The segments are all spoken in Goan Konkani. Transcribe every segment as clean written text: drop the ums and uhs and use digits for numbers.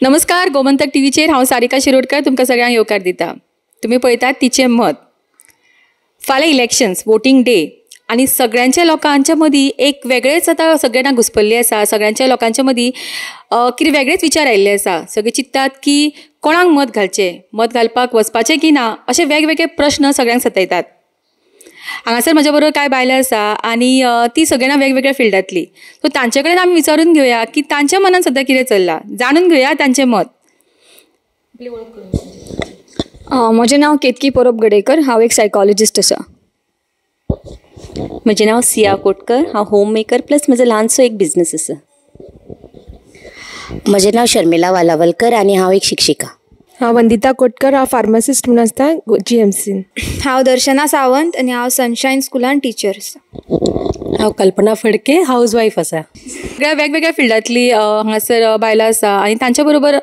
नमस्कार, गोमंतक टीव्हीचेर हांव सारिका शिरोडकर तुमकां सगळ्यांक येवकार दिता. तुमी पळयतात तिचें मत. फाल्यां इलेक्शन्स, वोटींग डे आनी सगळ्यांच्या लोकांच्या मदीं एक वेगळेच आतां सगळ्यांना घुसपल्ली आसा. सगळ्यांच्या लोकांच्या मदीं कितें वेगळेच विचार आयिल्ले आसा. सगळे चिंत्तात की कोणाक मत घालचें, मत घालपाक वचपाचें की ना, अशे वेगवेगळे प्रश्न सगळ्यांक सतयतात. हांगासर म्हज्या बरोबर कांय बायलां आसा आनी ती सगळ्यांना वेगवेगळ्या फिल्डांतली, सो तांचे कडेन आमी विचारून घेवया की तांच्या मनान सद्या कितें चल्लां, जाणून घेवया तांचें मत. म्हजें नांव केतकी परब गडेकर, हांव एक सायकोलॉजिस्ट आसा. म्हजें नांव सिया कोटकर, हांव होम मेकर प्लस म्हजो ल्हानसो एक बिजनस आसा. म्हजें नांव शर्मिला वालावलकर आनी हांव एक शिक्षिका. हांव वंदिता कोटकर, हांव फार्मासिस्ट म्हूण आसता GMC. हांव दर्शना सावंत आनी हांव सनशायन स्कुलान टिचर आसा. हांव कल्पना फडके, हावज वायफ आसा. सगळ्या वेगवेगळ्या फिल्डांतली हांगासर बायलां आसा आनी तांच्या बरोबर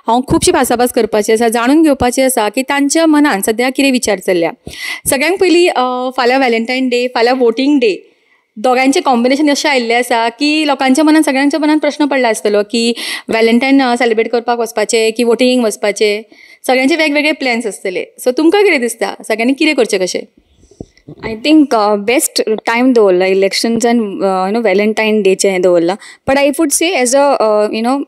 हांव खुबशी भासाभास करपाची आसा, जाणून घेवपाची आसा की तांच्या मनान सद्या कितें विचार चल्ल्या. सगळ्यांक पयलीं फाल्यां व्हॅलेंटायन डे, फाल्यां वोटींग डे, दोगांयचें कॉम्बिनेशन अशें आयिल्लें आसा की लोकांच्या मनान, सगळ्यांच्या मनान प्रश्न पडला आसतलो की व्हॅलेंटायन सेलिब्रेट करपाक वचपाचें की वोटिंगेक वचपाचें. सगळ्यांचे वेगवेगळे प्लॅन्स आसतले. सो तुमकां कितें दिसता, सगळ्यांनी कितें करचें कशें? I think best time दवरला elections and you know Valentine डेचें हें दवरलां. But I would say as a you know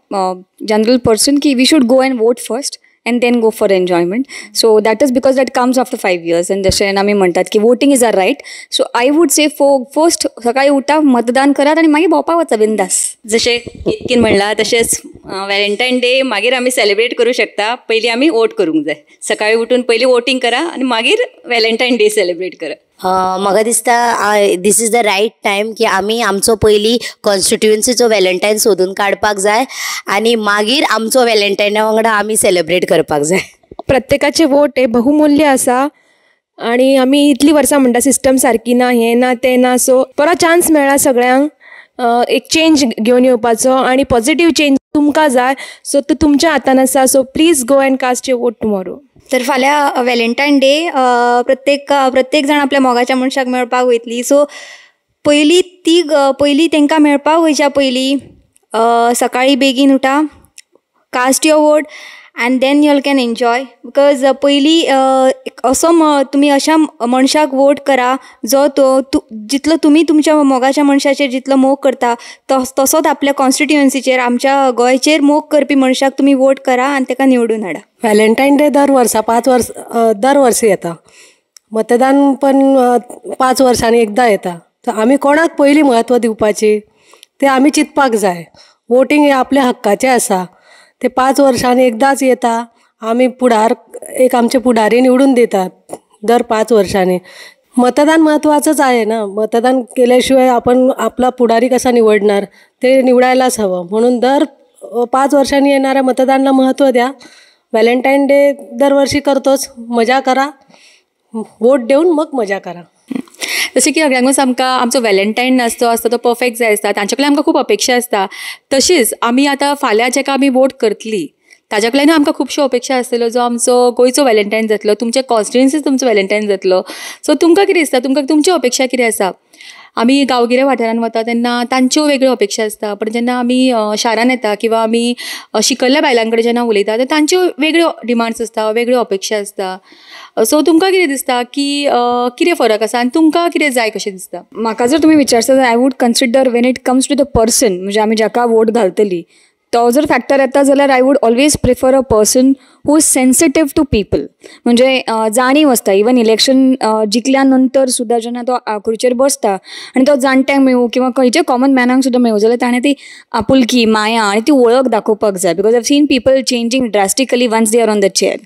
general person की we should go and vote first and then go for enjoyment. So that is because that comes after 5 years and जशें आमी म्हणटात की voting is a right. So I would say first सकाळी उठा, मतदान करात आनी मागीर भोंवपाक वचा बिंदास. जशें केतकीन म्हणलां तशेंच व्हॅलेंटायन डे मागीर आमी सेलिब्रेट करूं शकता, पयलीं आमी वोट करूंक जाय. सकाळी उठून पयलीं वोटींग करा आनी मागीर व्हॅलेंटायन डे सेलिब्रेट करा. म्हाका दिसता this is the right time की आमी आमचो पयलीं कॉन्स्टिट्युएन्सीचो व्हॅलेंटायन सोदून काडपाक जाय आनी मागीर आमचो व्हॅलेंटायना वांगडा आमी सेलिब्रेट करपाक जाय. प्रत्येकाचे वोट हे बहुमूल्य आसा आनी आमी इतलीं वर्सां म्हणटा सिस्टम सारकी ना, हें ना, तें ना. सो बरो चान्स मेळ्ळा सगळ्यांक एक चेंज घेवन येवपाचो आनी पॉझिटीव चेंज तुमकां जाय. सो तो तुमच्या हातान आसा. So please go and cast your vote tomorrow. तर फाल्यां व्हॅलेंटायन डे, प्रत्येक जाण आपल्या मोगाच्या मनशाक मेळपाक वयतली. सो पयलीं ती पयलीं तांकां मेळपाक वयच्या पयलीं सकाळीं बेगीन उठा, cast your vote and then you'll can enjoy. Because पयलीं असो तुमी अशा मनशाक वोट करा जो तो जितलो तुमी तुमच्या मोगाच्या मनशाचेर जितलो मोग करता तसोच आपल्या कॉन्स्टिट्युएन्सीचेर, आमच्या गोंयचेर मोग करपी मनशाक तुमी वोट करा आनी ताका निवडून हाडा. व्हॅलेंटायन डे दर वर्सा 5 वर्स दर वर्सा येता, मतदान पण 5 वर्सांनी एकदां येता. तर आमी कोणाक पयलीं म्हत्व दिवपाची तें आमी चिंतपाक जाय. वोटींग हें आपल्या हक्काचें आसा, ते 5 वर्सांनी एकदांच येता. आमी फुडार एक आमचे फुडारी निवडून दितात दर 5 वर्सांनी. मतदान महत्वाचंच आहे ना, मतदान केल्याशिवाय आपण आपला पुढारी कसा निवडणार, ते निवडायलाच हवं. म्हणून दर 5 वर्षांनी येणाऱ्या मतदानाला महत्त्व द्या. व्हॅलेंटायन डे दरवर्षी करतोच, मजा करा, वोट देऊन मग मजा करा. जशें की सगळ्यांकूच आमकां आमचो व्हॅलेंटायन जो आसता तो परफेक्ट जाय आसता, तांचे कडल्यान आमकां खूब अपेक्षा आसता. तशीच आमी आतां फाल्यां जेका आमी वोट करतली ताज्या कडल्यानूय आमकां खुबश्यो अपेक्षा आसतल्यो. जो आमचो गोंयचो व्हॅलेंटायन जातलो, तुमचे कॉन्स्टिट्युएन्सी तुमचो व्हॅलेंटायन जातलो. सो तुमकां कितें दिसता, तुमकां तुमच्यो अपेक्षा कितें आसा? आमी गांवगिऱ्या वाठारांत वता तेन्ना तांच्यो वेगळ्यो अपेक्षा आसता, पण जेन्ना आमी शारान येता किंवा आमी शिकल्ल्या बायलां कडेन जेन्ना उलयता तेन्ना तांच्यो वेगळ्यो डिमांड्स आसता, वेगळ्यो अपेक्षा आसता. सो तुमकां कितें दिसता की कितें फरक आसा आनी तुमकां कितें जाय कशें दिसता? म्हाका जर तुमी विचारता जाल्यार I would consider when it comes to the person, म्हणजे आमी जाका वोट घालतली तो जर फॅक्टर येता जाल्यार I would always prefer a person who is sensitive to people. म्हणजे जाणीव आसता, इवन इलेक्शन जिखल्या नंतर सुद्दां जेन्ना तो खुर्चेर बसता आनी तो जाणट्यांक मेळूं किंवा खंयच्या कॉमन मॅनाक सुद्दां मेळूं जाल्यार ताणें ती आपुलकी, माया आनी ती वळख दाखोवपाक जाय. Because I seen people changing drastically once they are on the chair.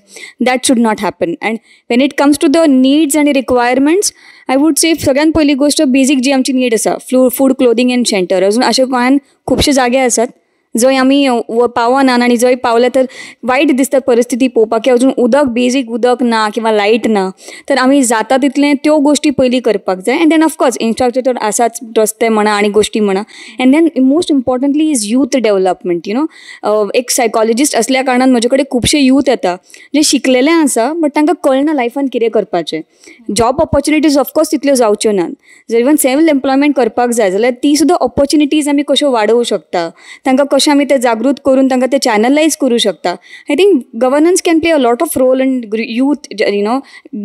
That should not happen. And when it comes to the needs आनी रिक्वायरमेंट्स, I would say सगळ्यात पयली गोश्ट बेजीक जी आमची नीड आसा, फूड, क्लोदींग एंड शेल्टर. अजून अशे गोंयांत खुबशे जागे आसात जंय आमी पावना आनी जंय पावले तर वायट दिसता परिस्थिती पळोवपाक की अजून उदक, बेजीक उदक ना किंवा लायट ना. तर आमी जाता तितलें त्यो गोश्टी पयलीं करपाक जाय. And then of course infrastructure आसाच, रस्ते म्हणा आनी गोश्टी म्हणा. And then most importantly is youth development. You know एक सायकोलॉजिस्ट असल्या कारणान म्हजे कडेन खुबशे यूथ येता जे शिकलेले आसा बट तांकां कळना लायफान कितें करपाचें. जॉब ऑपॉर्च्युनिटीज ऑफकोर्स तितल्यो जावच्यो नात, जर इवन सेल्फ एम्प्लॉयमेंट करपाक जाय जाल्यार ती सुद्दां ऑपॉर्च्युनिटीज आमी कश्यो वाडोवंक शकता, तांकां कशें कशें आमी ते जागृत करून तांकां ते चॅनलायज करूं शकता. I think governance can play a lot of role in youth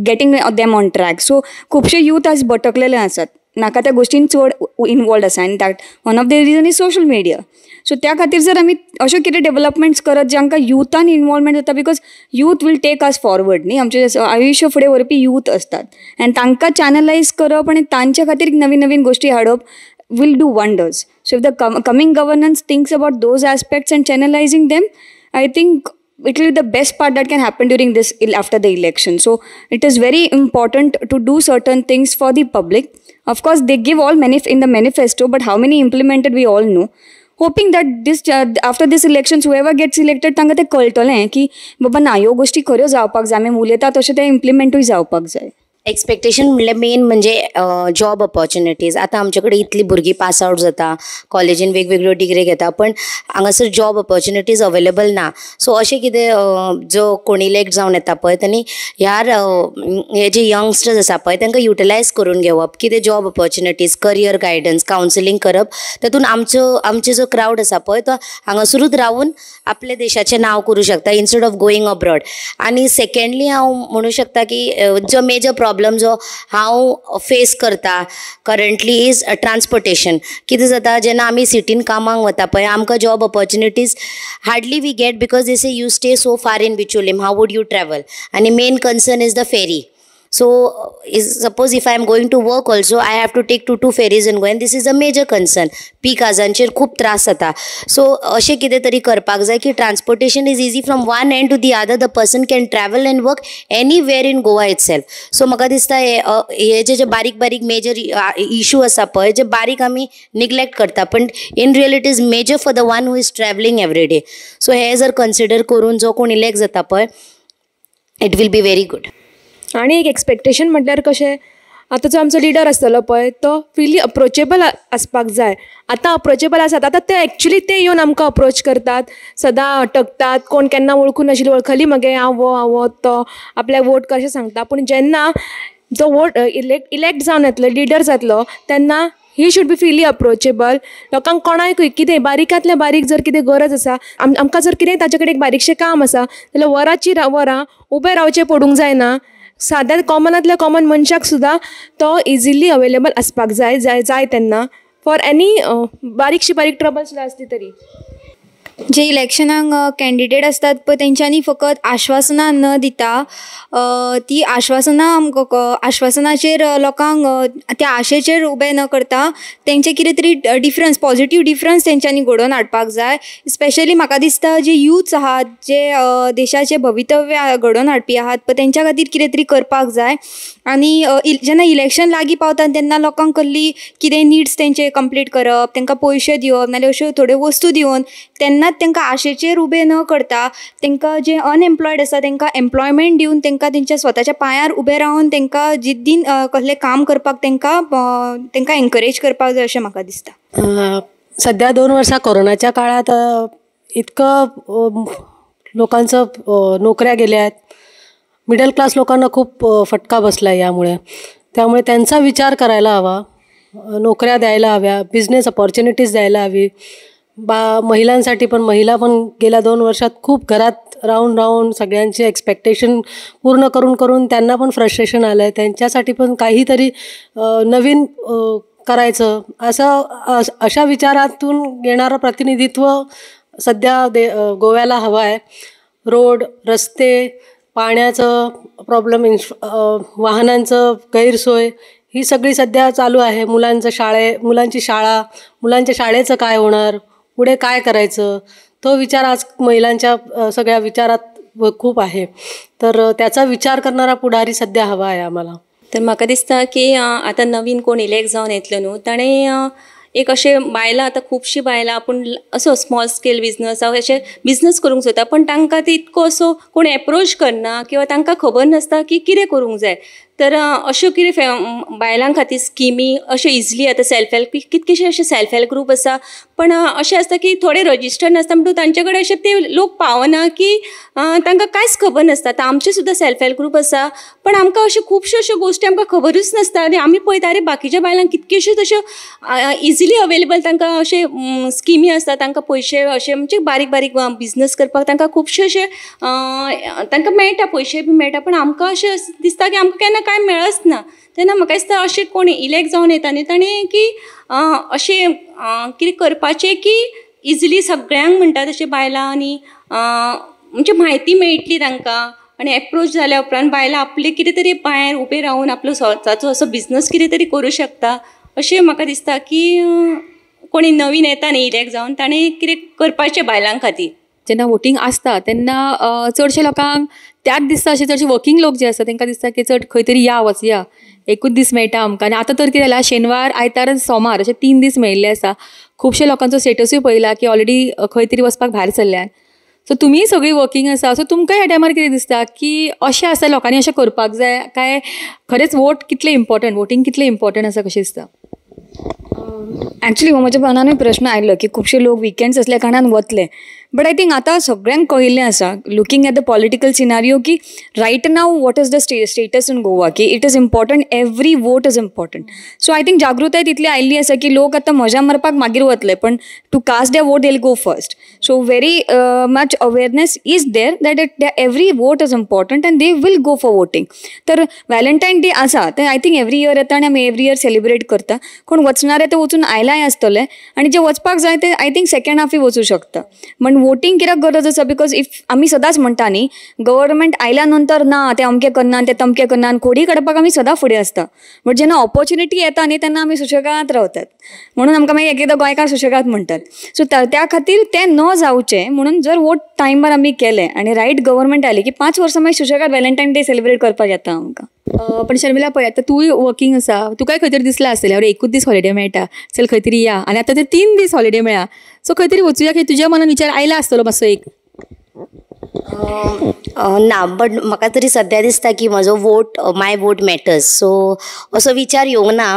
getting them on track. So खुबशे यूथ आज भटकलेले आसात, नाका त्या गोश्टीन चड इनवॉल्ड आसा, आनी that one of the reason is social media. So त्या खातीर जर आमी अश्यो कितें डेवलपमेंट्स करत जांकां युथान इनवॉल्वमेंट जाता, because youth will take us forward न्ही, आमचें आयुश्य फुडें व्हरपी यूथ असतात, आनी तांकां चॅनलायज करप आनी तांच्या खातीर नवीन नवीन गोश्टी हाडप will do wonders. So if the coming governance thinks about those aspects and channelizing them, I think it will be the best part that can happen during this after the election. So it is very important to do certain things for the public. Of course, they give all in the manifesto, but how many implemented we all know. Hoping that this after this elections, whoever gets elected, तांकां तें कळटलें की बाबा ना ह्यो गोश्टी खऱ्यो जावपाक जाय, आमी उलयता तशें तें इम्प्लिमेंटूय जावपाक जाय. एक्सपेक्टेशन म्हणल्यार मेन म्हणजे जॉब ऑपॉर्च्युनिटीज. आतां आमचे कडेन इतली भुरगीं पास आवट जाता, कॉलेजीन वेगवेगळ्यो डिग्री घेता, पण हांगासर जॉब ऑपॉर्च्युनिटीज अवेलेबल ना. सो अशें कितें जो कोण इलेक्ट जावन येता पळय तांणी ह्या हे जे यंगस्टर्स आसा पळय तांकां युटिलायज करून घेवप, कितें job opportunities, career guidance, counselling करप, तातूंत आमचो आमचो जो क्रावड आसा पळय तो हांगासरूच रावून आपल्या देशाचें नांव करूं शकता इन्स्टेड ऑफ गोईंग अब्रॉड. आनी सेकेंडली हांव म्हणूं शकता की जो मेजर प्रॉब्लम जो हांव फेस करता करंटली is transportation. कितें जाता जेन्ना आमी सिटीन कामाक वता पळय आमकां job opportunities hardly we get because they say you stay so far in Bicholim, how would you travel. आनी main concern is the ferry. So suppose if I am going to work also I have to take two ferries in Goa, and this is a major concern. Peak आवर्सांचेर खूब त्रास जाता. सो अशें कितें तरी करपाक जाय की transportation is easy from one end to the other, the person can travel and work anywhere in Goa itself. So म्हाका दिसता हे जे जे बारीक बारीक मेजर इशू आसा पळय जे बारीक आमी निग्लेक्ट करता, पण in real it is major for the one who is travelling every day. So हे जर कन्सिडर करून जो कोण इलेक्ट जाता पळय it will be very good. आनी एक एक्सपेक्टेशन म्हटल्यार कशें, आतां जो आमचो लिडर आसतलो पळय तो फ्रिली अप्रोचेबल आसपाक जाय. आतां अप्रोचेबल आसात, आतां ते एक्चुली ते येवन आमकां अप्रोच करतात, सदां अटकतात, कोण केन्ना वळखून नाशिल्ली वळखली मगे हांव हो हांव हो तो आपल्याक वोट कर अशें सांगता. पूण जेन्ना जो वोट इलेक्ट जावन येतलो, लिडर जातलो, तेन्ना he should be freely approachable. लोकांक कोणाकूय कितें बारीकांतल्या बारीक जर कितें गरज आसा, आमकां जर कितें ताचे कडेन एक बारीकशें काम आसा जाल्यार वरांची वरां उबें रावचें पडूंक जायना. साद्या कॉमनांतल्या कॉमन मनशाक सुद्दां तो इजिली अवेलेबल आसपाक जाय जाय जाय तेन्ना फॉर एनी बारीकशी बारीक ट्रबल सुद्दां आसली तरी. जे इलेक्शनाक कॅन्डिडेट आसतात पळय तेंच्यांनी फकत आश्वासनां न दिता ती आश्वासनां आमकां आश्वासनाचेर लोकांक त्या आशेचेर उबें न करता तेंचे कितें तरी डिफरन्स, पॉजिटीव डिफरन्स तेंच्यांनी घडोवन हाडपाक जाय. स्पेशली म्हाका दिसता जे यूथ्स आहात जे देशाचें भवितव्य घडोवन हाडपी आहात पळय तेंच्या खातीर कितें तरी करपाक जाय. आनी जेन्ना इलेक्शन लागीं पावता तेन्ना लोकांक कसली कितें निड्स तेंचे कंप्लीट करप, तेंकां पयशे दिवप नाल्यार अश्यो थोड्यो वस्तू दिवन तेन्नाच तेंकां आशेचेर उबें न करता तेंकां जे अनएम्प्लॉयड आसा तेंकां एम्प्लॉयमेंट दिवन तेंकां तेंच्या स्वताच्या पांयार उबें रावन तेंकां जिद्दीन कसलें काम करपाक तेंकां तेंकां एनकरेज करपाक जाय अशें म्हाका दिसता. सध्या 2 वर्सां कोरोनाच्या काळात इतकं लोकांचं नोकऱ्या गेल्यात, मिडल क्लास लोकांना खूप फटका बसला यामुळे. त्यामुळे त्यांचा विचार करायला हवा, नोकऱ्या द्यायला हव्या, बिझनेस अपॉर्च्युनिटीज द्यायला हवी. महिलांसाठी पण, महिला पण गेल्या 2 वर्षात खूप घरात राहून राहून सगळ्यांचे एक्सपेक्टेशन पूर्ण करून करून त्यांना पण फ्रस्ट्रेशन आलं आहे. त्यांच्यासाठी पण काहीतरी नवीन करायचं असं अशा विचारातून येणारं प्रतिनिधित्व सध्या गोव्याला हवं आहे. रोड, रस्ते, पाण्याचं प्रॉब्लेम, वाहनांचं गैरसोय ही सगळी सध्या चालू आहे. मुलांची शाळा, मुलांच्या शाळेचं काय होणार, पुढे काय करायचं, तो विचार आज महिलांच्या सगळ्या विचारात खूप आहे. तर त्याचा विचार करणारा पुढारी सध्या हवा आहे आम्हाला. तर म्हाका दिसता की आतां नवीन कोण इलेक्ट जावन येतलो न्हू ताणें एक अशें बायलां, आतां खुबशीं बायलां आपूण असो स्मॉल स्केल बिजनस जावं अशें बिजनस करूंक सोदता, पण तांकां ते इतको असो कोण एप्रोच करना किंवा तांकां खबर नासता की कितें करूंक जाय. तर अश्यो कितें बायलां खातीर स्किमी अश्यो इजिली आतां सेल्फ हेल्प कितकेशे अशे सेल्फ हेल्प ग्रूप आसा, पण अशें आसता की थोडे रजिस्टर्ड नासता म्हणटकूच तांचे कडेन अशें ते लोक पावना की तांकां कांयच खबर नासता. आतां आमचे सुद्दां सेल्फ हेल्प ग्रूप आसा, पण आमकां अश्यो खुबश्यो अश्यो गोश्टी आमकां खबरूच नासता आनी आमी पळयता अरे बाकीच्या बायलांक कितक्योश्योच अश्यो इजिली अवेलेबल तांकां अशे स्किमी आसता, तांकां पयशे अशे म्हणजे बारीक बारीक बिजनस करपाक तांकां खुबशे अशे तांकां मेळटा, पयशे बी मेळटा. पण आमकां अशें दिसता की आमकां केन्ना कांय मेळच ना. तेन्ना म्हाका दिसता अशें कोण इलेक्ट जावन येता न्ही ताणें की अशें कितें करपाचें की इजिली सगळ्यांक म्हणटा तशें बायलां आनी म्हणजे म्हायती मेळटली तांकां आनी एप्रोच जाल्या उपरांत बायलां आपले कितें तरी पांयार उबें रावन आपलो स्वताचो असो बिजनस कितें तरी करूं शकता. अशें म्हाका दिसता की कोणी नवीन येता न्ही इलेक्ट जावन ताणें कितें करपाचें बायलां खातीर. जेन्ना वोटींग आसता तेन्ना चडशे लोकांक त्याच दिसता, अशे चडशे वर्किंग लोक जे आसता तांकां दिसता की चड खंय तरी या वचया, एकूच दीस मेळटा आमकां. आनी आतां तर कितें जालां, शेनवार आयतार आनी सोमार अशे 3 दीस मेळिल्ले आसा. खुबशे लोकांचो स्टेटसूय पळयला की ऑलरेडी खंय तरी वचपाक भायर सरल्यान. सो तुमीय सगळीं वर्किंग आसा, सो तुमकां ह्या टायमार कितें दिसता की अशें आसा लोकांनी अशें करपाक जाय काय खरेंच वोट कितलें इम्पॉर्टंट, वोटींग कितलें इम्पॉर्टंट आसा कशें दिसता? एक्चुली हो म्हज्या मनानूय प्रश्न आयलो की खुबशे लोक विकेंड्स आसल्या कारणान वतले, बट I think आतां सगळ्यांक कळिल्लें आसा looking at the political scenario की right now what is the status in Goa की it is important, every vote is important. So I think जागृताय तितली आयिल्ली आसा की लोक आतां मजा मारपाक मागीर वतले, पण to cast their vote they'll go first. So very much awareness is there that every vote is important and they will go for voting. तर व्हॅलेंटायन डे आसा ते I think every year येता आनी आमी एवरी इयर सेलिब्रेट करता. कोण वचणारे ते वचून आयलाय आसतले आनी जे वचपाक जाय ते I think second हाफूय वचूं शकता. पण वोटींग कित्याक गरज आसा, because if आमी सदांच म्हणटा न्ही गव्हर्मेंट आयल्या नंतर ना ते अमकें करना ते तमकें करना, खोडी काडपाक आमी सदां फुडें आसता, बट जेन्ना ऑपॉर्च्युनिटी येता न्ही तेन्ना आमी सुशेगाद रावतात, म्हणून आमकां मागीर एक एकदां गोंयकार सुशेगाद म्हणटात. सो त्या खातीर तें न जावचें म्हणून जर वोट टायमार आमी केलें आनी रायट गव्हर्मेंट आयली की 5 वर्सां मागीर सुशेगाद व्हॅलेंटायन डे सेलिब्रेट करपाक येता आमकां. पण शर्मिला पळय आतां तूंय वर्किंग आसा, तुकाय खंय तरी दिसलां आसतलें अरे एकूच दीस हॉलिडे मेळटा चल खंय तरी या, आनी आतां ते 3 दीस हॉलिडे मेळ्ळा, सो खंय तरी वचुया की तुज्या मनान विचार आयला आसतलो मातसो एक? ना, बट म्हाका तरी सद्या दिसता की म्हजो vote, my vote matters. So असो विचार येवंक ना,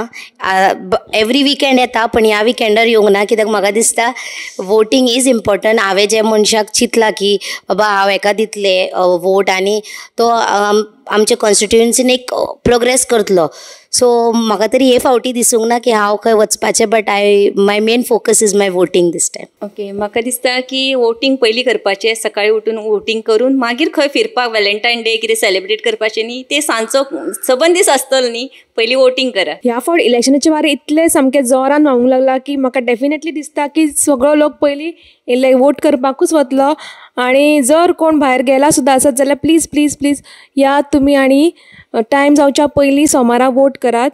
एवरी विकेंड येता पण ह्या विकेंडार येवंक ना, कित्याक म्हाका दिसता वोटींग is important. हांवें जे मनशाक चिंतलां की बाबा हांव हेका दितलें वोट आनी तो आमच्या कॉन्स्टिट्युएन्सीन एक प्रोग्रेस करतलो. सो म्हाका तरी हे फावटी दिसूंक ना की हांव खंय वचपाचें, but I my main focus is my voting this time. Okay, म्हाका दिसता की वोटींग पयलीं करपाचें, सकाळीं उठून वोटींग करून मागीर खंय फिरपाक व्हॅलेंटायन डे कितें सेलिब्रेट करपाचें न्ही, ते सांजचो सबंद दीस आसतलो न्ही, पयलीं वोटींग करा. ह्या फावट इलेक्शनाचे वारें इतलें सामकें जोरान व्हांवूंक लागलां की म्हाका डेफिनेटली दिसता की सगळो लोक पयलीं वोट करपाकूच वतलो आनी जर कोण भायर गेला सुद्दां आसत जाल्यार प्लीज प्लीज प्लीज या तुमी आनी टायम जावच्या पयलीं सोमारा वोट करात.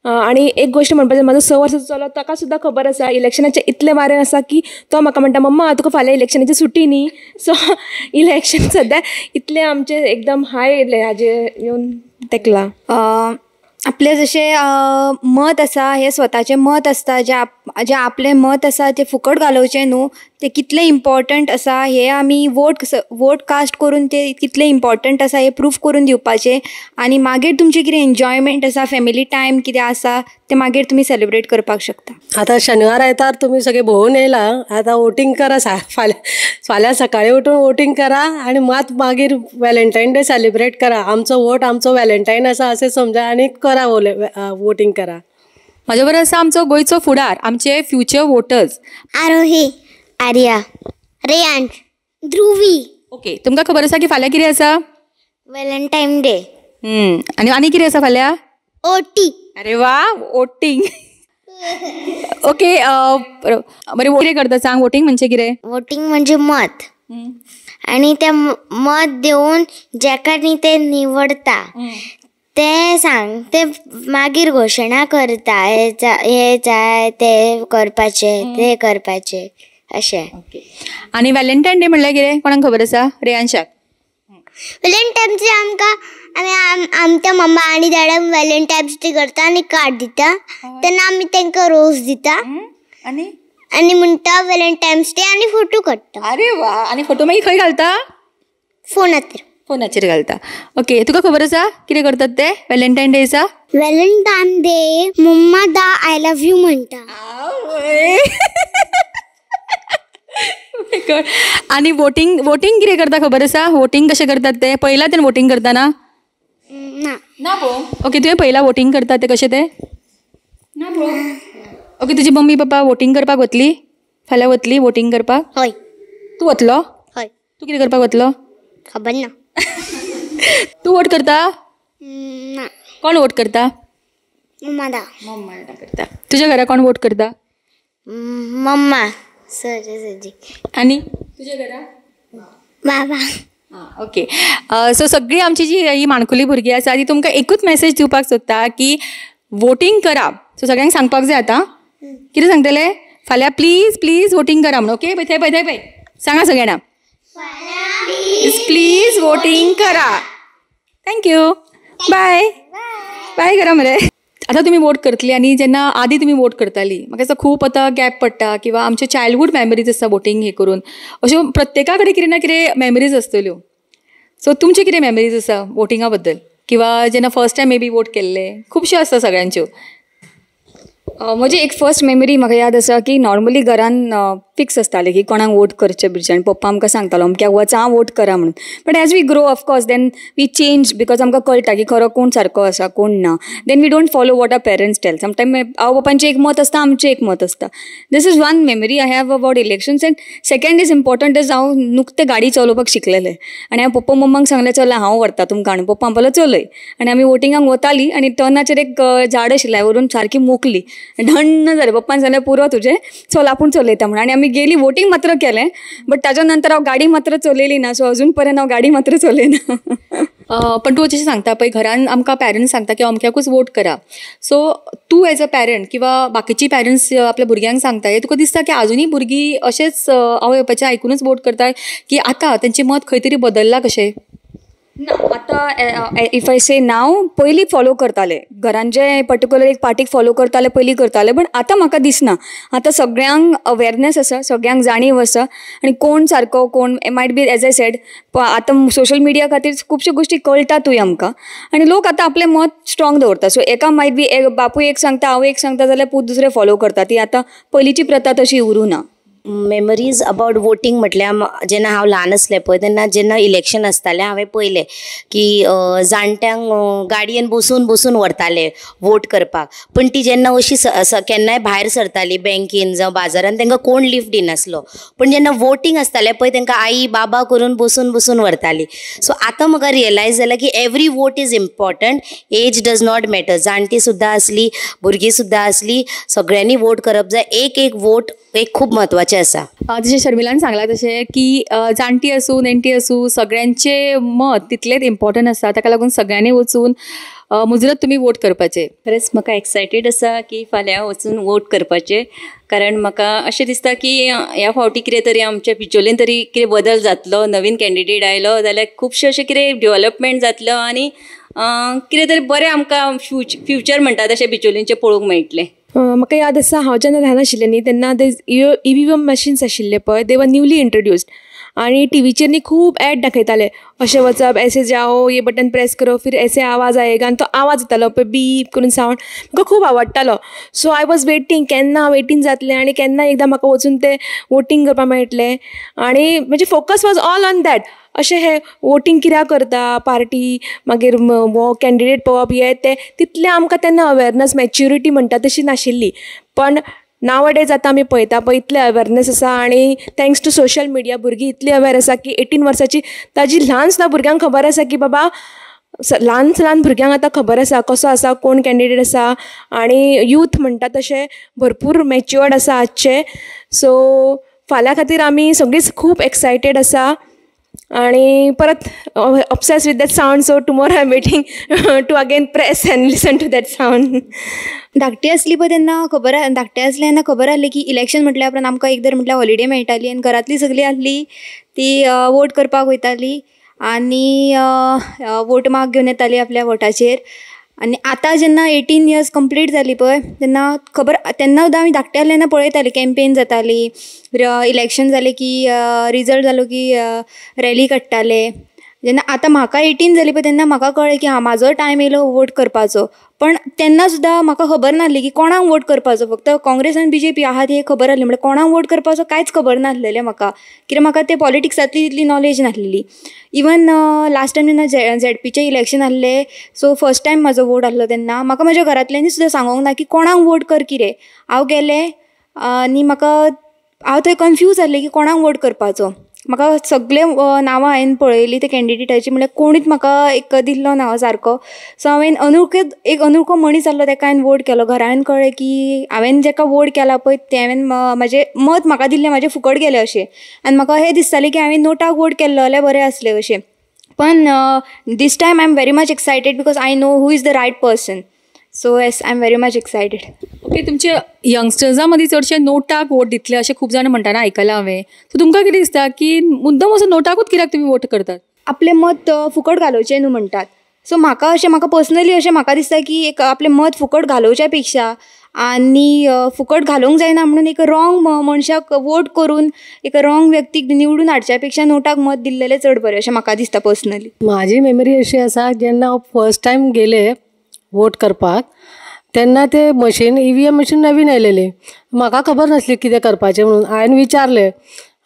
आनी एक गोश्ट म्हणपाचें, म्हाजो 6 वर्सांचो चलो ताका सुद्दां खबर आसा इलेक्शनाचें इतलें वारें आसा की तो म्हाका म्हणटा मम्मा तुका फाल्यां इलेक्शनाची सुटी न्ही. सो इलेक्शन सद्या इतलें आमचें एकदम हाय हाजेर येवन तेकलां. आपलें जशें मत आसा हें स्वताचें मत आसता, जें आपलें मत आसा तें फुकट घालोवचें न्हू, तें कितलें इम्पॉर्टंट आसा हें आमी वोट कास्ट करून तें कितलें इम्पॉर्टंट आसा हें प्रूफ करून दिवपाचें आनी मागीर तुमचें कितें एन्जॉयमेंट आसा, फॅमिली टायम कितें आसा तें मागीर तुमी सेलिब्रेट करपाक शकता. आतां शनिवार आयतार तुमी सगळे भोंवून येयला, आतां वोटींग करा, फाल्यां सकाळीं उठून वोटींग करा आनी मात मागीर व्हॅलेंटायन डे सेलिब्रेट करा. आमचो वोट आमचो व्हॅलेंटायन आसा अशें समजा आनी करा वोटींग करा. म्हाज्या बरोबर आसा आमचो गोंयचो फुडार, आमचे future voters. Aarohi, Arya, Reyansh, Dhruvi. Okay, तुमकां खबर आसा की फाल्यां कितें आसा? Valentine day. आनी आनी कितें आसा फाल्यां? ओटी. अरे वा, वोटींग. ओके, बरें कितें करता सांग, वोटींग म्हणजे कितें? वोटींग म्हणजे मत, आनी तें मत दिवन जेका न्ही ते निवडता ते सांग, ते मागीर घोशणा करता हे जाय ते करपाचें ते करपाचें अशें. आनी व्हॅलेंटायन डे म्हणल्यार कितें कोणाक खबर आसा? रेयांशाक. व्हॅलेंटायन्स डे आमकां आमी आमच्या मम्मा आनी डॅडा व्हॅलेंटायन्स डे करता आनी कार्ड दिता, तेन्ना आमी तांकां रोज दिता आनी आनी म्हणटा व्हॅलेंटायन्स डे आनी फोटो काडटा. अरे वा, आनी फोटो मागीर खंय घालता? फोनाचेर. फोनाचेर घालता. ओके, तुका खबर आसा कितें करतात ते व्हॅलेंटायन डेजा? व्हॅलेंटायन डे मम्मा दा I love you म्हणटा. आनी वोटींग वोटींग कितें करता खबर आसा? वोटींग कशें करतात ते पळयलां तें वोटींग करतना? ना. ना पळोवंक. ओके, तुवें पळयलां वोटींग करता तें कशें तें? ना पळोवंक. ओके, तुजी मम्मी पप्पा वोटींग करपाक वतली फाल्यां? वतली वोटींग करपाक? हय. तूं वतलो? हय. तूं कितें करपाक वतलो? खबर ना. तूं वोट करता? ना. कोण वोट करता? मम्मा दा. मम्मा दा करता. तुज्या घरा कोण वोट करता? मम्मा सजी. आनी तुज्या घरा? बाबा. ओके, सो सगळीं आमची जी ही माणकुली भुरगीं आसा ती तुमकां एकूच मॅसेज दिवपाक सोदता की वोटींग करा. सो सगळ्यांक सांगपाक जाय आतां कितें सांगतले? फाल्यां प्लीज प्लीज वोटींग करा म्हणून. ओके, पळय थंय पळय थंय पळय सांगा सगळ्यांना, प्लीज वोटींग करा. Thank you, bye बाय करा मरे. आतां तुमी वोट करतली आनी जेन्ना आदी तुमी वोट करताली म्हाका दिसता खूब आतां गॅप पडटा किंवा आमच्यो चायल्डहूड मेमरीज आसता वोटींग हें करून, अश्यो प्रत्येका कडेन कितें ना कितें मेमरीज आसतल्यो. सो तुमच्यो कितें मेमरीज आसा वोटिंगा बद्दल किंवा जेन्ना first time may be vote केल्ले? खुबश्यो आसता सगळ्यांच्यो. म्हजी एक फर्स्ट मेमरी म्हाका याद आसा की नॉर्मली घरान फिक्स आसतालें की कोणाक वोट करचें बिरचें आनी पप्पा आमकां सांगतालो अमक्याक वचा वोट करा म्हणून. But as we grow of course then we change because आमकां कळटा की खरो कोण सारको आसा कोण ना. Then we don't follow what our parents tell. Sometime आवय बापांचें एक मत आसता, आमचें एक मत आसता. This is one memory I have about elections. And second is important is हांव नुकतें गाडी चलोवपाक शिकलेलें आनी हांवें पप्पा मम्माक सांगलें चला हांव व्हरता तुमकां आनी पप्पा म्हणपाक चलय. आनी आमी वोटिंगाक वतालीं आनी टर्नाचेर एक झाड आशिल्लें, हांवें व्हरून सारकी मोखली, ढण्ण जालें. पप्पान सांगलें पुरो तुजें, चल आपूण चलयता म्हणून. आनी आमी गेली, वोटींग मात्र केलें बट ताज्या नंतर हांव गाडी मात्र चलयली ना. सो अजून पर्यंत हांव गाडी मात्र चलयना. पण तूं जशें सांगता पळय घरान आमकां पॅरंट्स सांगता की अमक्याकूच वोट करा. सो तूं एज अ पॅरंट किंवा बाकीची पॅरंट्स आपल्या भुरग्यांक सांगता हें तुका दिसता की आजुनूय भुरगीं अशेंच आवय बापायचें आयकुनूच वोट करता की आतां तेंचें मत खंय तरी बदल्लां कशें? ना, आतां if I से नाव पयलीं फॉलो करताले घरान जे पर्टिक्युलर एक पार्टीक फॉलो करताले पयलीं करताले, बट आतां म्हाका दिसना. आतां सगळ्यांक अवेरनेस आसा, सगळ्यांक जाणीव आसा आनी कोण सारको कोण might be as I said आतां सोशल मिडिया खातीर खुबश्यो गोश्टी कळटातूय आमकां आनी लोक आतां आपलें मत स्ट्रॉंग दवरता. सो एका मायट बी बापूय एक सांगता आवय एक सांगता जाल्यार पूत दुसरे फॉलो करता. ती आतां पयलींची प्रथा तशी उरूं ना. मेमरीज अबावट वोटींग म्हटल्यार जेन्ना हांव ल्हान आसलें पळय तेन्ना जेन्ना इलेक्शन आसतालें हांवें पळयलें की जाणट्यांक गाडयेन बसून बसून व्हरताले वोट करपाक. पण ती जेन्ना अशी केन्नाय भायर सरताली बँकेन जावं बाजारान तांकां कोण लिफ्ट दिनासलो. पण जेन्ना वोटींग आसतालें पळय तांकां आई बाबा करून बसून बसून व्हरताली. सो आतां म्हाका रियलायज जालें की every vote is important, age does not matter. जाणटी सुद्दां आसली, भुरगीं सुद्दां आसली, सगळ्यांनी वोट करप जाय. एक एक वोट एक खूब म्हत्वाचें आसा. जशें शर्मिलान सांगलां तशें की जाणटी आसूं नेणटी आसूं सगळ्यांचें मत तितलेंच इम्पॉर्टंट आसा. ताका लागून सगळ्यांनी वचून मुजरत तुमी वोट करपाचें. खरेंच म्हाका एक्सायटेड आसा की फाल्यां वचून वोट करपाचें, कारण म्हाका अशें दिसता की ह्या फावटी कितें तरी आमच्या बिचोलेन तरी कितें बदल जातलो, नवीन कॅन्डिडेट आयलो जाल्यार खुबशें अशें कितें डेवलपमेंट जातलो आनी कितें तरी बरें आमकां फ्युचर म्हणटा तशें बिचोलेंचें पळोवंक मेळटलें. म्हाका याद आसा हांव जेन्ना ल्हान आशिल्लें न्ही तेन्ना ते EVM machines आशिल्ले पळय, दे वर न्यूली इंट्रोड्युस्ड आनी टिवीचेर न्ही खूब एड दाखयताले, अशें वचप, ऐसे जाओ, ये बटन प्रेस करो, फिर ऐसे आवाज आएगा, आनी तो आवाज येतालो पळय बीप करून सावंड, म्हाका खूब आवडटालो. सो I was waiting केन्ना हांव एटीन जातलें आनी केन्ना एकदां म्हाका वचून तें वोटींग करपाक मेळटलें. आनी म्हजें focus was all on that. अशें हें वोटींग कित्याक करता, पार्टी, मागीर हो कॅन्डिडेट पळोवप, हें तें, तितलें आमकां तेन्ना अवेरनस, मॅच्युरिटी म्हणटा तशी नाशिल्ली. पण नावडेज आतां आमी पळयता पळय इतलें अवेरनस आसा आनी thanks two social media भुरगीं इतली अवेर आसा की 18 वर्साची ताजी ल्हान सुद्दां भुरग्यांक खबर आसा की बाबा ल्हान ल्हान भुरग्यांक आतां खबर आसा कसो आसा, कोण कॅन्डिडेट आसा आनी यूथ म्हणटा तशें भरपूर मॅच्युअर्ड आसा आजचे. सो फाल्यां खातीर आमी सगळींच खूब एक्सायटेड आसा आनी परत obsessed with that sound. So tomorrow I am waiting to again press and listen to that sound. धाकटी आसली पळय तेन्ना खबर, धाकटे आसले तेन्ना खबर आहली की इलेक्शन म्हटल्या उपरांत आमकां एक दर म्हटल्यार हॉलिडे मेळटाली आनी घरांतली सगळीं आहली ती वोट करपाक वयताली आनी वोट मार्क घेवन येताली आपल्या वोटाचेर. आनी आतां जेन्ना 18 इयर्स कंप्लीट जाली पळय तेन्ना खबर, तेन्ना सुद्दां आमी धाकटे आसले तेन्ना पळयताली कॅम्पेन जाताली, इलेक्शन जालें की रिजल्ट जालो की रॅली काडटाले. जेन्ना आतां म्हाका 18 जाली पळय तेन्ना म्हाका कळ्ळें की हां, म्हाजो टायम येयलो वोट करपाचो. पण तेन्ना सुद्दां म्हाका खबर नासली की कोणाक वोट करपाचो. फक्त काँग्रेस आनी बीजेपी आहा ती खबर आहली, म्हणल्यार कोणाक वोट करपाचो कांयच खबर नासलेलें म्हाका, कित्याक म्हाका ते पॉलिटिक्सांतली तितली नॉलेज नासलेली. इवन लास्ट टायम जेन्ना झेडपीचें इलेक्शन आहलें, सो फर्स्ट टायम म्हाजो वोट आहलो तेन्ना म्हाका म्हज्या घरांतल्यांनी सुद्दां सांगोंक ना की कोणाक वोट कर कितें. हांव गेलें आनी म्हाका हांव थंय कन्फ्यूज आहलें की कोणाक वोट करपाचो. म्हाका सगळे नांवां हांवें पळयली ते कॅन्डिडेटाची, म्हणल्यार कोणूच म्हाका एक दिसलो ना सारको. सो हांवें अनवळखी एक अनवळखो मनीस आहलो तेका हांवें वोट केलो. घरान कळ्ळें की हांवें जेका वोट केला पळय तें हांवें म्हाजें मत म्हाका दिल्लें म्हाजें फुकट गेलें अशें. आनी म्हाका अशें दिसतालें की हांवें नोटाक वोट केल्लो जाल्यार बरें आसलें अशें. पण this time I am very much excited because I know who is the right person. So yes, I am very much excited. Okay, तुमचे यंगस्टर्सां मदीं चडशे नोटाक वोट दितले अशें खूब जाण म्हणटाना आयकलां हांवें. सो तुमकां कितें दिसता की मुद्दम असो नोटाकूच कित्याक तुमी वोट करतात? आपलें मत फुकट घालोवचें न्हू म्हणटात. सो म्हाका अशें, म्हाका पर्सनली अशें म्हाका दिसता की एक आपलें मत फुकट घालोवच्या पेक्षा आनी फुकट घालोवंक जायना म्हणून एक रोंग मनशाक वोट करून एक रोंग व्यक्तीक निवडून हाडच्या पेक्षा नोटाक मत दिल्लेलें चड बरें अशें म्हाका दिसता पर्सनली. म्हाजी मेमरी अशी आसा, जेन्ना हांव फर्स्ट टायम गेलें वोट करपाक तेन्ना ते मशीन EVM machine नवीन आयलेली, म्हाका खबर नासली कितें करपाचें म्हणून. हांवें विचारलें,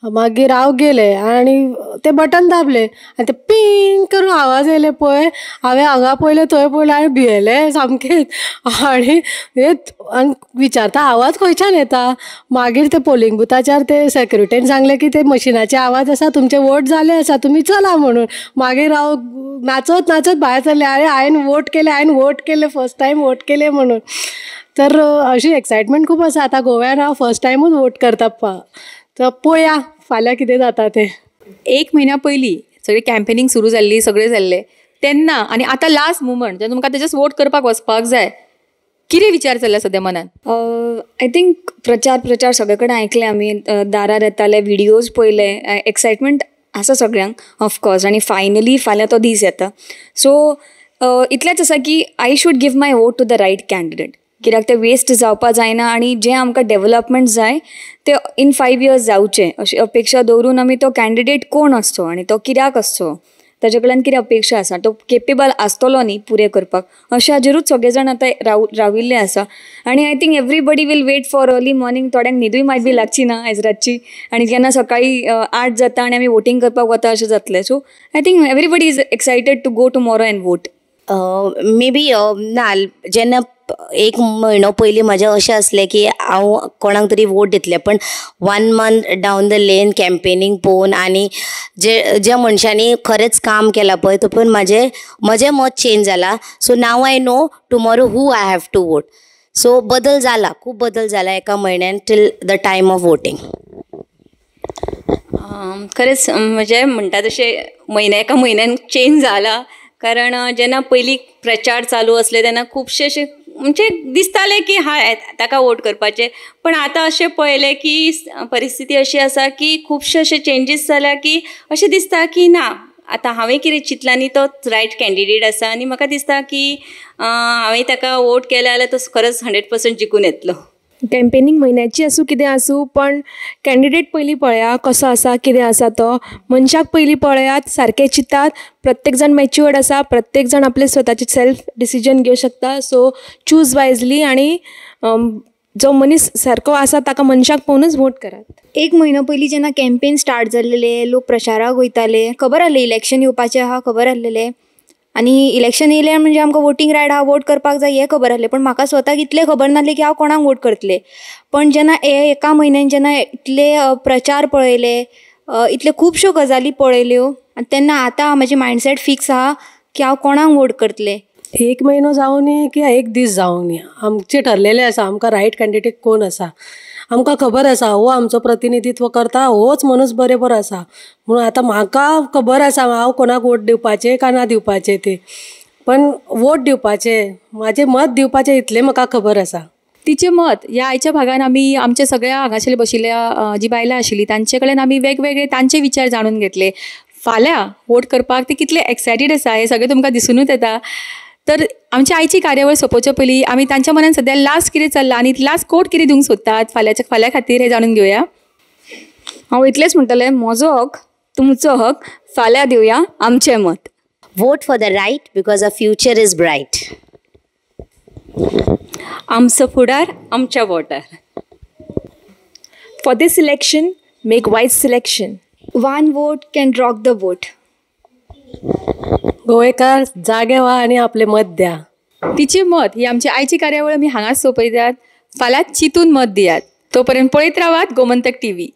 मागीर हांव गेलें आनी तें बटन दाबलें आनी तें पींग करून आवाज येयले पळय, हांवें हांगा पळयलें थंय पळयलें आनी भियेलें सामकेंच. आनी विचारता आवाज खंयच्यान येता, मागीर ते पोलिंग बुथाचेर ते सेक्युरिटीन सांगलें की ते मशिनाचे आवाज आसा, तुमचे वोट जाले आसा, तुमी चला म्हणून. मागीर हांव नाचत नाचत भायर सरलें, अरे हांवें वोट केलें, हांवें वोट केलें, फर्स्ट टायम वोट केलें म्हणून. तर अशी एक्सायटमेंट खूब आसा. आतां गोव्यान हांव फर्स्ट टायमूच वोट करता, तर पळया फाल्यां कितें जाता तें. एक म्हयन्या पयलीं सगळी कॅम्पेनिंग सुरू जाल्ली, सगळें जाल्लें तेन्ना आनी आतां लास्ट मुवमेंट जेन्ना तुमकां तेजेच वोट करपाक वचपाक जाय, कितें विचार चल्ला सद्या मनान? I think प्रचार प्रचार सगळे कडेन आयकले आमी, दारार येताले, व्हिडियोज पळयले, एक्सायटमेंट आसा सगळ्यांक ऑफकोर्स. आनी फायनली फाल्यां तो दीस येता. सो इतलेंच आसा की I should give my vote to the right candidate, कित्याक ते वेस्ट जावपा जायना आनी जें आमकां डेवलपमेंट जाय ते इन 5 इयर्स जावचें अशी अपेक्षा दवरून आमी तो कॅन्डिडेट कोण आसचो आनी तो कित्याक आसचो, ताजे कडल्यान कितें अपेक्षा आसा, तो केपेबल आसतलो न्ही पुरें करपाक, अशें हाजेरूच सगळे जाण आतां राविल्ले आसा. आनी I think everybody will wait for early morning. थोड्यांक न्हिदूय मायट बी लागची ना आयज रातची, आनी केन्ना सकाळी 8 जाता आनी आमी वोटींग करपाक वता अशें जातलें. So I think everybody is excited to go tomorrow and vote. May be ना, जेन्ना एक म्हयनो पयलीं म्हजें अशें आसलें की हांव कोणाक तरी वोट दितलें, पण 1 month down the lane campaigning पळोवन आनी जे ज्या मनशांनी खरेंच काम केलां पळय तो पळोवन म्हजें मत चेंज जालां. So now I know tomorrow who I have to vote. So बदल जाला, खूब बदल जाला एका म्हयन्यान till the time of voting. खरेंच म्हजें म्हणटा तशें म्हयन्या एका म्हयन्यान चेंज जाला, कारण जेन्ना पयलीं प्रचार चालू आसले तेन्ना खुबशे अशे म्हणजे दिसतालें की हा ताका वोट करपाचें, पण आतां अशें पळयलें की परिस्थिती अशी आसा की खुबशे अशे चेंजीस जाल्या की अशें दिसता की ना आतां हांवें कितें चिंतलां न्ही तो रायट कॅन्डिडेट आसा आनी म्हाका दिसता की हांवें ताका वोट केलें जाल्यार तो खरेंच 100% जिखून येतलो. कॅम्पेनिंग म्हयन्याची आसूं कितें आसूं, पण कॅन्डिडेट पयलीं पळया कसो आसा कितें आसा तो, मनशाक पयलीं पळयात, सारकें चिंतात. प्रत्येक जाण मॅच्युअर्ड आसा, प्रत्येक जाण आपले स्वताचे सेल्फ डिसिजन घेवं शकता. सो चूज वायजली आनी जो मनीस सारको आसा ताका मनशाक पळोवनूच वोट करात. एक म्हयनो पयलीं जेन्ना कॅम्पेन स्टार्ट जाल्लेले, लोक प्रचाराक वयताले, खबर आहलें इलेक्शन येवपाचें आहा, खबर आहलेलें आनी इलेक्शन येयलें म्हणजे आमकां वोटींग रायट आहा, वोट करपाक जाय हें खबर आहलें, पण म्हाका स्वताक इतलें खबर नासलें की हांव कोणाक वोट करतलें. पण जेन्ना एका म्हयन्यान जेन्ना इतले प्रचार पळयले, इतल्यो खुबश्यो गजाली पळयल्यो आनी तेन्ना आतां म्हाजी मायंडसेट फिक्स आहा की हांव कोणाक वोट करतलें. एक म्हयनो जावनी किंवा एक दीस जावनी, आमचें ठरलेलें आसा आमकां रायट कॅन्डिडेट कोण आसा, आमकां खबर आसा हो आमचो प्रतिनिधित्व करता, होच मनीस बरेबर आसा म्हणून आतां म्हाका खबर आसा हांव कोणाक वोट दिवपाचें काय ना दिवपाचें तें, पण वोट दिवपाचें, म्हाजें मत दिवपाचें इतलें म्हाका खबर आसा. तिचें मत ह्या आयच्या भागान आमी आमच्या सगळ्या हांगासर बशिल्ल्या जी बायलां आशिल्लीं तांचे कडेन आमी वेगवेगळे तांचे विचार जाणून घेतले. फाल्यां वोट करपाक ती कितले एक्सायटेड आसा हें सगळें तुमकां दिसुनूच येता. तर आमची आयची कार्यावळ सोंपोवच्या पयलीं आमी तांच्या मनान सद्या लास्ट कितें चल्लां आनी लास्ट कोट कितें दिवंक सोदतात फाल्यां खातीर हें जाणून घेवया. हांव इतलेंच म्हणटलें, म्हजो हक तुमचो हक, फाल्यां दिवया आमचें मत. Vote for the right because our future is bright. आमचो फुडार आमच्या वोटार. For this election, make wise selection. One vote can rock the boat. गोंयकार जागे व्हा आनी आपलें मत द्या. तिची मत ही आमची आयची कार्यावळ आमी हांगाच सोंपयतात. फाल्यां चिंतून मत दियात. तो पर्यंत पळयत रावात गोमंतक टीव्ही.